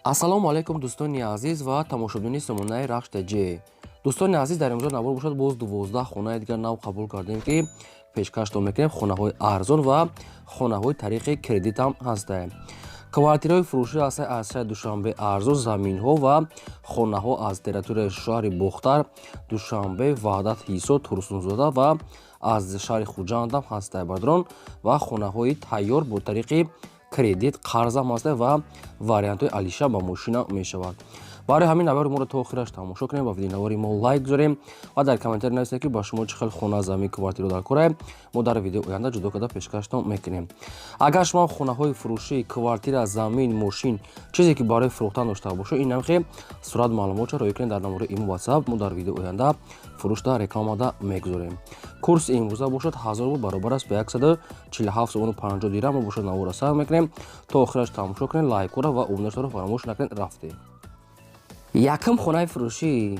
Ассалому алайкум, дӯстони азиз ва тамошобинони сомонаи Рахш ТЖ. Дӯстони азиз, дар имрӯза навор бошад, боз 12 хонаи дигар нав қабул кардем, ки пешкаштон мекунем. Хонаҳои арзон ва хонаҳои тариқи кредитам ҳастанд. Квартираҳои фурӯшӣ ҳастанд аз шаҳри Душанбе, арзон, заминҳо ва хонаҳо аз территорияи шаҳри Бохтар, Душанбе, Ваҳдат, Ҳисор, Турсунзода ва аз шаҳри Хуҷандам ҳастанд, бародарон, ва хонаҳои тайёр бо тариқи кредит, қарзам ҳастанд ва вариантҳои алиша ба мошина мешавад. Барои ҳамин навори моро то охираш тамошо кунем ва видеонавори мо лайк гузорем ва дар комментарий нависед, ки ба шумо чӣ хел хона, замин, квартира дар кора. Мо дар видеои оянда ҷудо карда пешкаштон мекунем. Агар шумо хонаҳои фурӯшӣ, квартира, замин, мошин, чизе ки барои фурӯхтан дошта бошед, ин намхе сурат маълумотша роӣ кунед дар номери имо, WhatsApp. Мо дар видеои оянда фурӯшда рекламада мегузорем. Курси имрӯза бошад, 1000 рубл баробар аст ба 147 сомону 50 дирам. Мо бошад, наворро сар мекунем, то охираш тамошо кунед, лайкҳоро ва обунаашро фаромӯш накунед. Рафтем. Якум хонаи фурӯшӣ.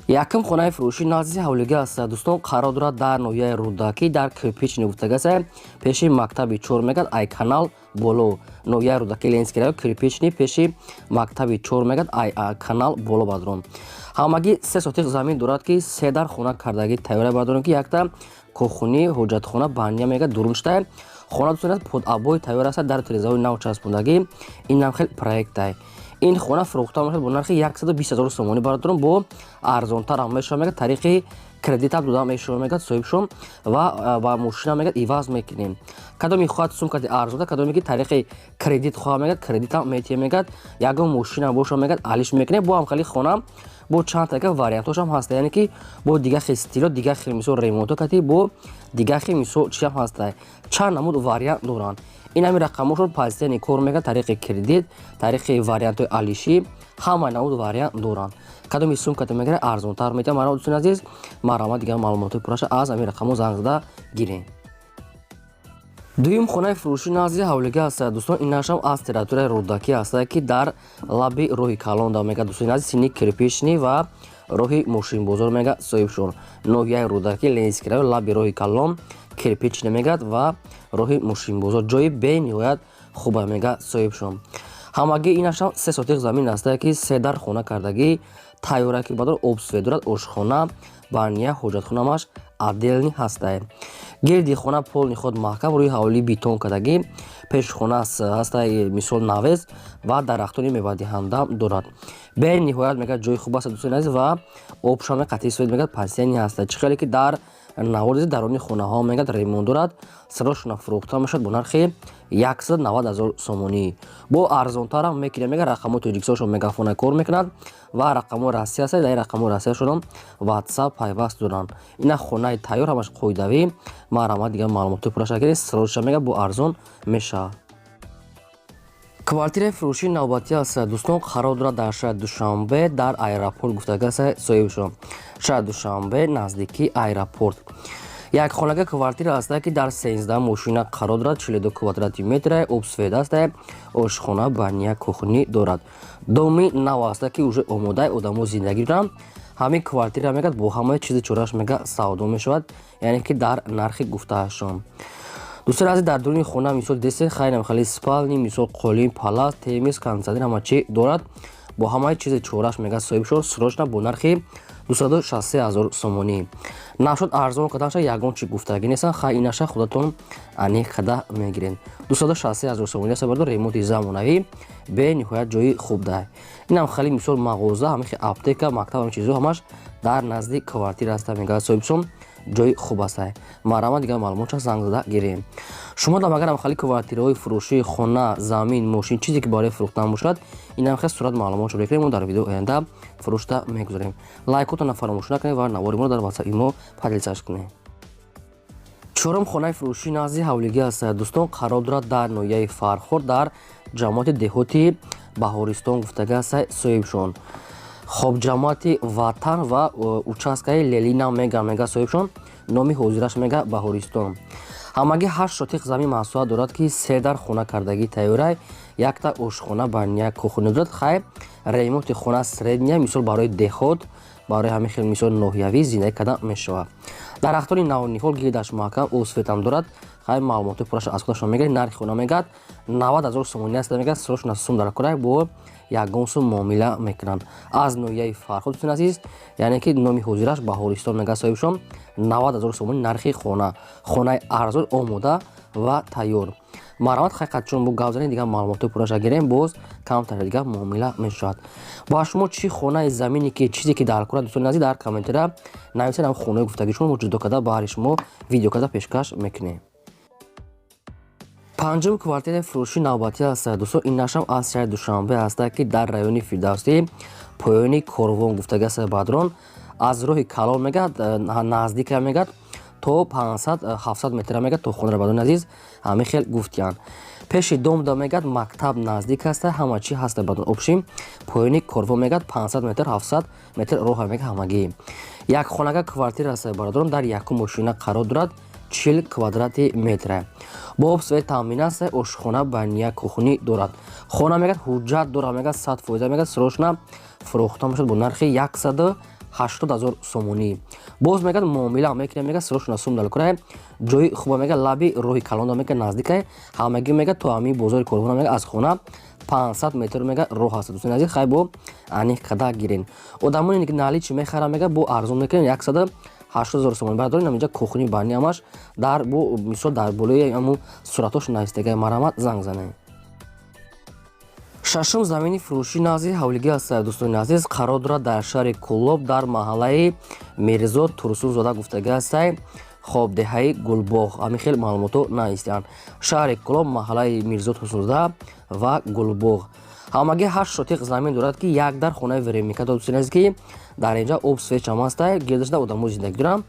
Якум хонаи фурӯшӣ назди ҳавлига аст, дӯстон, қарор дорад дар ноҳияи Рӯдакӣ, дар Кирпичный гуфтагасе, пеши мактаби чор мегад, ай канал боло. Ноҳияи Рӯдакӣ, Ленинский район, Кирпичный, пеши мактаби чор мегад, ай канал боло. Бародарон, ҳамагӣ 3 сотих замин дорад, ки се дар хона кардагӣ тайёра, бародарон, ки якта кохунӣ, ҳоҷатхона, баня мегад дурун шуда. Хона, дӯстон, под обои тайёр аст, дар тирезаҳои нав часпондагӣ. Инам хел проектай. Ин хона фурӯхта мешавад бо нархи 120 ҳазор сомонӣ, бародарон, бо арзонтарам мешавад, мегад, тариқи кредитам дода мешавад, мегад соҳибшон, ва ба мошина, мегад, иваз мекунем. Кадоме хоҳад сумкати арзонта, кадоме ки тариқи кредит хоҳад, мегад, кредитам метиҳем, мегад, ягон мошина боша, мегад, алиш мекунем. Бо ҳамхели хона бо чанд така вариантҳошам ҳаста, яъне ки бо дигар хел стило, дигар хел, мисол, ремонто кати, бо дигар хел, мисол, чиам ҳаста, чанд намуд вариант доранд. Ин ҳами рақамҳошон позитивный кор мекунад. Тариқи кредит, тариқи вариантҳои алишӣ, ҳама намуд вариант доранд. Кадоми сумката мегирад, арзонтар метавад. Марҳамат, дӯстони азиз, марҳамат, дигар маълумотҳои пурраша аз ҳамин рақамҳо занг зада гирем. Дуюм хонаи фурӯшӣ назди ҳавлига аст, дӯстон. Инашам аз территорияи Рӯдакӣ аст, ки дар лаби роҳи калон да, мегӯяд, дӯстони азиз, сини Кирпичный ва роҳи Мошинбозор, мегӯяд соҳибшон. Ноҳияи Рӯдакӣ, Ленинский район, лаби роҳи калон, Кирпичный мегӯяд ва роҳи Мошинбозор. Ҷои бениҳоят хуба, мегӯяд соҳибшон. Ҳамагӣ инашам 3 сотих замин аст, ки се дар хона кардагӣ тайёра, ки бадор обсвет дорад, ошхона, баня, ҳоҷатхонамаш отдельный ҳастай. Гирди хона полный худ маҳкам, рӯи ҳавлӣ бетон кардагӣ, пешхона ҳастай, мисол, навес ва дарахтони мевадиҳанда дорад. Бениҳоят, мегӯяд, ҷои хуб аст, дӯстони азиз, ва обшаме қатъи свет, мегӯяд, постоянный ҳаста. Чӣ хеле ки дар навор дида, даруни хонаҳо, мегӯяд, ремонт дорад. Сирошона фурӯхта мешавад бо нархи 190 ҳазор сомонӣ, бо арзонтарам мекунем, мегӯяд. Рақамҳои Тоҷикистоншон мегафона кор мекунад ва рақамҳои Россия аст. Дар рақамҳои Россияшонам WhatsApp пайваст доранд. Ина хонаи тайёр, ҳамаш қоидавӣ. Марҳамат, дигар маълумотҳои пурраша гиред. Сироша, мегӯяд, бо арзон мешавад. Квартираи фурӯшии навбатӣ аст, дӯстон, қарор дорад дар шаҳри Душанбе, дар аэропорт гуфтагаста соҳибшон. Шаҳри Душанбе, наздикии аэропорт, як хонага квартира аст, ки дар 13 мошина қарор дорад, 42 квадрати метра, обсвет аст, ошхона, баня, кухни дорад. Доми нав аст, ки уже омодаи одамо зиндагӣ доранд. Ҳамин квартира, мегӯяд, бо ҳамаи чизи чораш, мега, савдо мешавад, яъне ки дар нархи гуфтаашон. Дӯстони азиз, дар дуруни хона, мисол, десе хайнам хали спальни, мисол, қолин, палас, термос, кондитсионер, ҳама чи дорад. Бо ҳамаи чизи чораш, мегӯяд соҳибшон, срочно бо нархи 263 ҳазор сомонӣ. Нашуд арзон карданша, ягон чи гуфтагӣ нестан. Хай, инаша худатон аниқ карда мегиред. 263 ҳазор сомонӣ аст, бардор, ремонти замонавӣ, бениҳоят ҷои хуб дай. Инам хали, мисол, мағоза, ҳамихи аптека, мактаб, ҳамин чизҳо ҳамаш дар назди квартира аста, мегӯяд соҳибшон, ҷои хуб аст. Марҳамат, дигар маълумотша занг зада гирем. Шумо дам агар хали квартираҳои фурӯшии, хона, замин, мошин, чизе ки барои фурӯхтан бошад, инам хел сурат маълумотшо мекунем, мо дар видеои оянда фурӯшта мегузорем. Лайкотона фаромӯш накунед ва навори моро дар ватсапи мо поделиться кунед. Чорум хонаи фурӯшӣ назди ҳавлигӣ аст, дӯстон, қарор дорад дар ноҳияи Фархор, дар ҷамоати деҳоти Баҳористон гуфтага аст соҳибшон. Хоб, ҷамоати Ватан ва участкаи Ленина мега, мега соҳибшон, номи ҳозираш, мега, Баҳористон. Ҳамагӣ 8 сотих замин масоҳат дорад, ки се дар хона кардагӣ тайёрай, якта ошхона, баня, кухня дорад. Хай, ремонти хона средняя, мисол, барои деҳот, барои ҳамин хел, мисол, ноҳиявӣ зиндагӣ кардан мешавад. Дарахтони навниҳол гирдаш маҳкам, обсветам дорад. Хай, маълумоти пурраша аз худашон мегиред. Нархи хона мегӯяд 90 000 сомонӣ аст. Мегӯяд, срочно сум дар кора, бо ягон сум муомила мекунанд. Аз ноҳияи Фарход, дӯстони азиз, яъне ки номи ҳозираш Баҳористон мегӯяд соҳибшон. 90 000 сомонӣ нархи хона, хонаи арзон, омода ва тайёр. Марҳамат, ҳақиқат чун бо гап занед, дигар маълумоти пурраша гирем, боз камтар дигар муомила мешавад. Ба шумо чӣ хонаи, замине ки, чизе ки дар кора, дӯстони азиз, дар комментария нависед. Ам хонаи гуфтагии шумо мо ҷудо карда, баҳри шумо видео карда пешкаш мекунем. Панҷум квартираи фурӯши навбатӣ аст, дӯстон. Ин нашам аз шаҳри Душанбе ҳаста, ки дар райони Фирдавсӣ, поёни Корвон гуфтаги аст. Бадрон аз роҳи калон мегӯяд наздика, мегӯяд то 500-700 метра мегӯяд то хонаро. Бадони азиз, ҳамин хел гуфтиянд. Пеши домда мегӯяд мактаб наздик аста, ҳама чӣ ҳаста. Бадон общем, поёни Корвон мегӯяд 500 метр, 700 метр роҳа мегӯяд ҳамагӣ. Як хонага квартира аст, бародарон, дар якум мошина қарор дорад, 40 квадрати метра, бо об, свет таъмин аст, ошхона, баня, кухня дорад. Хона мегӯяд ҳуҷҷат дорад, мегӯяд 100%, мегӯяд срочно фурӯхта мешавад бо нархи 180 000 сомонӣ. Боз мегӯяд муомила мекунем, мегӯяд срочно сум далкурай. Ҷои хуба, мегӯяд лаби роҳи калонда, мегӯяд наздикай ҳамагӣ, мегӯяд то ҳамин бозори Корвона, мегӯяд аз хона 500 метр мегӯяд роҳ аст. Дӯстони азиз, хай, бо аниқ када гирен. Одамоне ки наличный мехаранд, мегӯяд бо арзон мекунем, 180 000 сомонӣ. Бардорин, инҷа кухня, баня ҳамаш дар бо мисол дар болои ҳамун суратош навистагай. Марҳамат, занг занед. Шашум замини фурӯшӣ назди ҳавлигӣ аст, дӯстони азиз, қарор дорад дар шаҳри Кӯлоб, дар маҳаллаи Мирзо Турсунзода гуфтагӣ ҳастай. Хоб, деҳаи Гулбоғ, ҳамин хел маълумотҳо наистанд. Шаҳри Кӯлоб, маҳаллаи Мирзо Турсунзода ва Гулбоғ. Ҳамагӣ 8 сотиқ замин дорад, ки як дар хонаи временка дорад, дӯстони азиз, ки дар инҷа об, свет ҳам ҳастай, гирдашда одамо зиндагӣ доранд.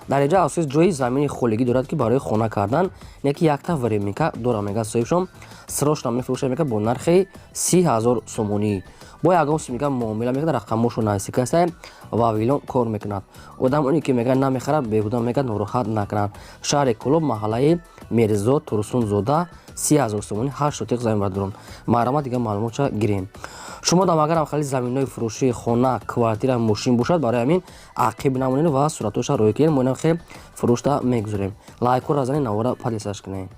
Дар инҷа асос ҷои замини холигӣ дорад, ки барои хона кардан, не ки якта временка дорад, мегӯяд соҳибшон. Срочно мефурӯшад, мегӯяд бо нархи 30 000 сомонӣ. Бо ягон сум мегӯяд муомила мекунад. Рақамошо наздик ҳастай, Вавилон кор мекунад. Одамоне ки мегӯяд намехарад, беҳуда мегӯяд нороҳат накунанд. Шаҳри Кӯлоб, маҳаллаи Мирзо Турсунзода, 30 000 сомонӣ, 8 сотиқ замин бардорон. Марҳамат, дигар маълумотша гирем. Шумо дам агарам хеле заминҳои фурӯшии хона, квартира, мошин бошад, барои ҳамин ақиб намонед ва суратҳоша рӯй кунед. Мо инам хел фурӯшта мегузорем. Лайкҳоро занед, навора поделиться кунед.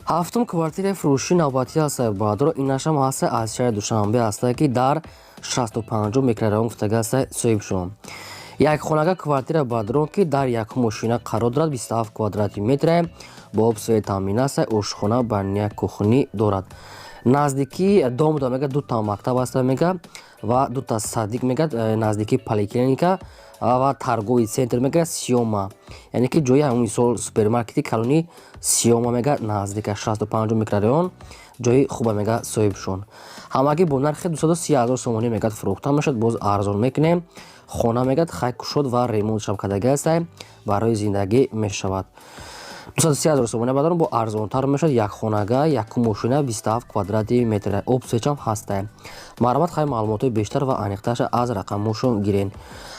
Ҳафтум квартираи фурӯшии навбатӣ аст, бародаро. Инашам ҳаста аз шаҳри Душанбе ҳаста, ки дар 65-ум микрорайон гуфтага ҳаста соҳибшон. Як хонага квартира, бародарон, ки дар якум мошина қарор дорад, 27 квадрати метре, бо об, свет таъмин аст, ошхона, баня, кухня дорад. Наздикии домда мега дута мактаб аста, мега ва дута садик, мега наздикии поликлиника ва торговый центр, мега Сиёма, яъне ки ҷои ҳамун мисол супермаркети калони Сиёма, мега наздика. 65-ум микрорайон, ҷои хуба, мега соҳибшон. Ҳамагӣ бо нархи 230 000 сомонӣ мегӯяд фурӯхта мешавад, боз арзон мекунем. Хона мегӯяд хай кушод ва ремонтшам кардагӣ ҳастай, барои зиндагӣ мешавад. 230 000 сомонӣ, баъдан бо арзонтар мешавад. Як хонага, якум мошина, 27 квадрати метр, об, свет ам ҳастай. Марҳамат, хай, маълумотҳои бештар ва аниқтарша аз рақамҳошон гирен.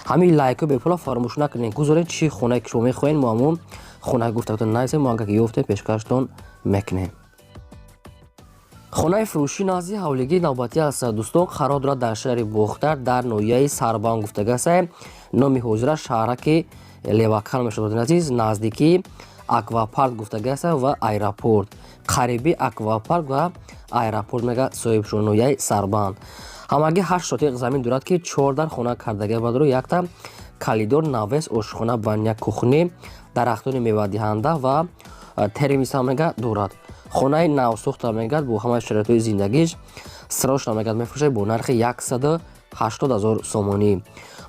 Ҳамин лайкҳо бепула фаромӯш накунед, гузоред. Чӣ хонае ки шумо мехоҳед, мо ҳамон хонаи гуфтаготон нависем, мо агар ки ёфтем, пешкаштон мекунем. Хонаи фурӯшӣ назди ҳавлигии навбатӣ аст, дӯстон, қарор дорад дар шаҳри Бохтар, дар ноҳияи Сарбанд гуфтага аст. Номи ҳозира шаҳраки Левакан мешавад, азиз. Наздикии аквапарк гуфтага аст ва аэропорт, қариби аквапарк ва аэропорт, мега соҳибшон. Ноҳияи Сарбанд, ҳамагӣ 8 сотиқ замин дорад, ки чор дар хона кардага бадро, якта коридор, навес, ошхона, баня, кухня, дарахтони мевадиҳанда ва термиса мега дорад. Хонаи навсохта, мегӯяд, бо ҳамаи шароитҳои зиндагиш срочно, мегӯяд, мефурӯшад бо нархи 180 000 сомонӣ.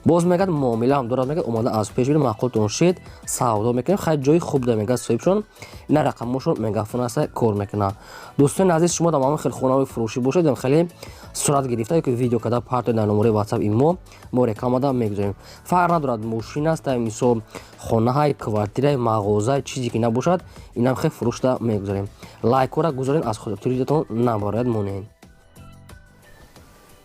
Боз мегӯяд муомилаам дорад, мегӯяд омада аз пеш бирем, маъқултон шид, савдо мекунем. Хай, ҷои хуб да, мегӯяд соҳибшон. Ина рақамҳошон, мегафон аста, кор мекунад. Дӯстони азиз, шумо дар ҳамон хел хонаҳои фурӯшӣ бошед, хеле сурат гирифта ёки видео карда партоед дар номерои ватсап имо, мо рекламада мегузорем. Фарқ надорад, мошин аст, мисол хонаҳай, квартираи, мағоза, чизе ки набошад, инам хел фурӯшда мегузорем. Лайкҳоро гузоред, аз хотиритон набарояд, монед.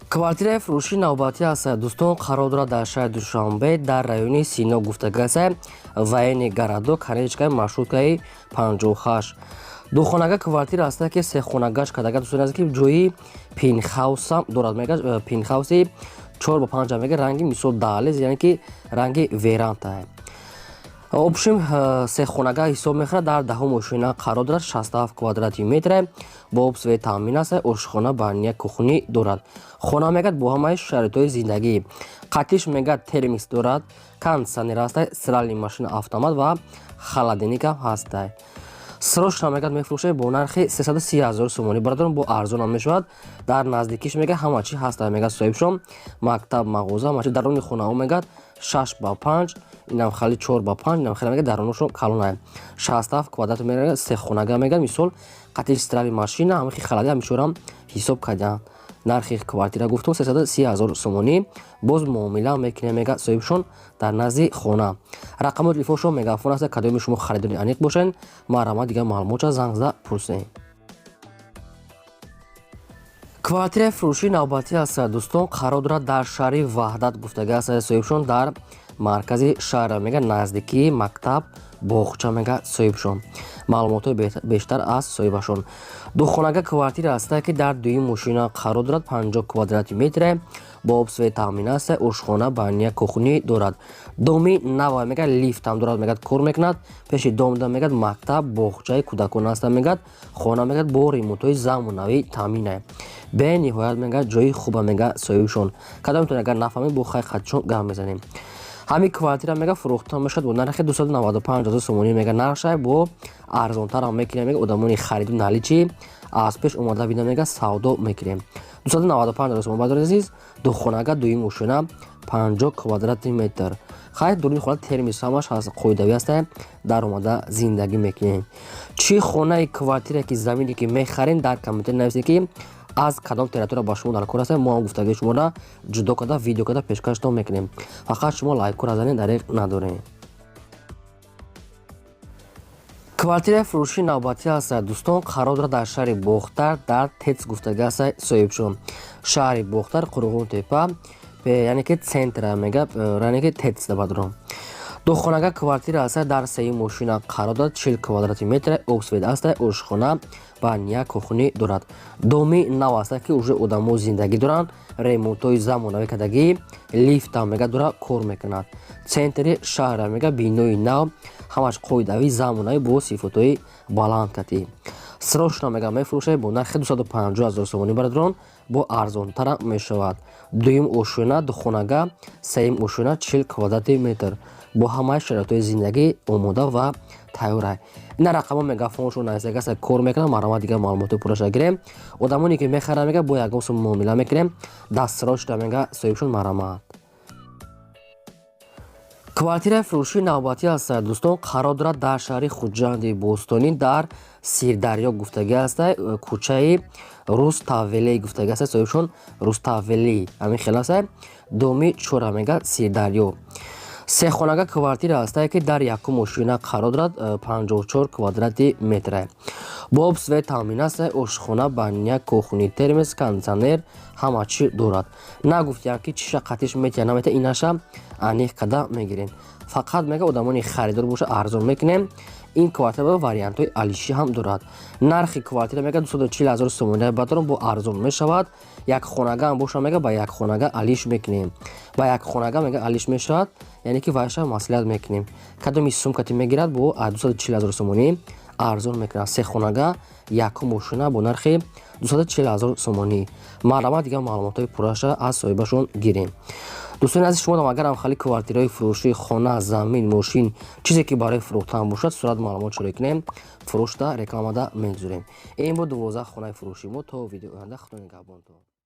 Квартираи фурӯшии навбатӣ аст, дӯстон, қарор дорад дар шаҳри Душанбе, дар райони Сино гуфтагаста, военный городок, конечкаи маршруткаи 58. Духонага квартира аста, ки сехонагаш кардага, дӯстони азиз, ки ҷои пентхаусам дорад. Мега пентхауси 4 ба 5, мега ранги мисол даҳлез, яъне ки ранги веранда. Общем, се хонага ҳисоб мехӯрад. Дар даҳум ошёна қарор дорад, 67 квадрати метре, бо об, свет таъмин аст, ошхона, баня, кухни дорад. Хона мегӯяд бо ҳамаи шароитҳои зиндагӣ. Қатиш мегӯяд термикс дорад, кондиционер ҳаста, стиральный машина автомат ва холодильник ам ҳастай. Срочно мегӯяд мефурӯшад бо нархи 330 ҳазор сомонӣ. Бародарон, бо арзонам мешавад. Дар наздикиш мегӯяд ҳама чӣ ҳаста, мегӯяд соҳибшон: мактаб, мағоза, ҳама чӣ. Даруни хонаҳо мегӯяд 6 ба 5, инам хали 4 ба 5, инам хеле мегӯяд даруношон калонай. 67 квадрат мегӯяд, се хонага мегӯяд. Мисол, қатиш стиральный машина, ҳамахи холодильник, ҳамишорам ҳисоб кардиям. Нархи квартира гуфтум 330 ҳазор сомонӣ, боз муомила мекунем, мегӯяд соҳибшон. Дар назди хона рақамҳои телефоншон, мегафон аст. Кадоми шумо харидори аниқ бошед, марҳамат, дигар маълумотша занг зада пурсем. Квартираи фурӯшии навбатӣ аст, дӯстон, қарор дорад дар шаҳри Ваҳдат, гуфтага аст соҳибшон. Дар маркази шаҳр мега, наздикии мактаб, боғча, мега соҳибшон. Маълумотҳои бештар аз соҳибашон. Духонага квартира аста, ки дар дуюм ошёна қарор дорад, 50 квадрати метре, бо об, свет таъмин аст, ошхона, баня, кухни дорад. Доми нава мега, лифтам дорад, мегӯяд кор мекунад. Пеши домда мегӯяд мактаб, боғчаи кӯдакон аста. Мегӯяд хона мегӯяд бо ремонтҳои замонавӣ таъминае. Бениҳоят мегӯяд ҷои хуба, мегӯяд соҳибшон. Кадомтон агар нафаҳмед, бо хай хатшон гап мезанем. Ҳамин квартира мега фурӯхта мешавад бо нархи 295 ҳазор сомонӣ. Мега нархшай бо арзонтарам мекунем, мега одамони хариду наличи аз пеш омада бина, мега савдо мекунем. 295 ҳазор сомон, бардори азиз, духонага, дуюм ошёна, 50 квадрати метр. Хайр, дуруни хона термис ҳамаш ҳаст, қоидавӣ ҳаста, дар омада зиндагӣ мекунем. Чӣ хонаи, квартира ки, замине ки мехарем, дар комментарий нависед, ки аз кадом территория ба шумо дар кор аст. Мо ҳам гуфтагии шуморо ҷудо карда, видео карда пешкаштон мекунем. Фақат шумо лайкора занед, дареғ надорем. Квартираи фурӯшии навбатӣ аст, дӯстон, қарор дорад дар шаҳри Бохтар, дар ТЭЦ, гуфтага аст соҳибшон. Шаҳри Бохтар, Қурғонтепа, яъне ки центра мега, яъне ки ТЭЦ бадрон. Духонага квартира аст, дар сеюм ошёна қарор дорад, 40 квадрати метр, об, свет аст, ошхона, баня, кухни дорад. Доми нав аст, ки уже одамо зиндагӣ доранд, ремонтҳои замонавӣ кардагӣ, лифтам мега дора, кор мекунад. Центри шаҳра мега, бинои нав, ҳамаш қоидавӣ, замонавӣ, бо сифатҳои баланд катӣ. Срочно мега мефурӯшад бо нархи 250 ҳазор сомонӣ. Бародарон, бо арзонтара мешавад. Дуюм ошёна, духонага, сеюм ошёна, 40 квадрати метр, бо ҳамаи шароитҳои зиндагӣ омода ва тайёра. Ина рақамҳо, мегафоншон наздик кор мекунад. Марҳамат, дигар маълумоти пурраша гирем. Одамоне ки мехаранд, мега бо ягон сум муомила мекунем, дастсрочно, мега соҳибшон. Марҳамат. Квартираи фурӯшии навбатӣ аст, дӯстон, қарор дорад дар шаҳри Хуҷанди бостонӣ, дар Сирдарё, гуфтагӣ аст, кӯчаи Руставелӣ, гуфтагӣ аст соҳибшон. Руставелӣ, ҳамин хел аст. Доми чора, мега Сирдарё. Сехонага квартира ҳастае, ки дар якум ошёна қарор дорад, 54 квадрати метре, бо об, свет таъмин аст, ошхона, баня, кухни, термос, кондиционер, ҳама чӣ дорад. Нагуфтиям, ки чиша қатиш метия, наметия, инаша аниқ карда мегирем. Фақат мега одамони харидор боша, арзон мекунем. Ин квартира вариантҳои алишӣ ҳам дорад. Нархи квартира мега 240 ҳазор сомонӣ, бадарон, бо арзон мешавад. Як хонага ҳам боша, мега ба як хонага алиш мекунем, ба як хонага мега алиш мешавад, яъне ки вайша маслиҳат мекунем. Кадоми сумкати мегирад, бо 240 ҳазор сомонӣ арзон мекунад. Се хонага, якум ошёна, бо нархи 240 ҳазор сомонӣ. Марҳамат, дигар маълумотҳои пурраша аз соҳибашон гирем. Дӯстони азиз, шумо агарам хали квартираҳои фурӯшӣ, хона, замин, мошин, чизе ки барои фурӯхтан бошад, сурат маълумот шуроӣ кунем, фурӯшда рекламада мегузорем. Ин буд 12 хонаи фурӯши мо. То видеои оянда, худо нигаҳбонтон.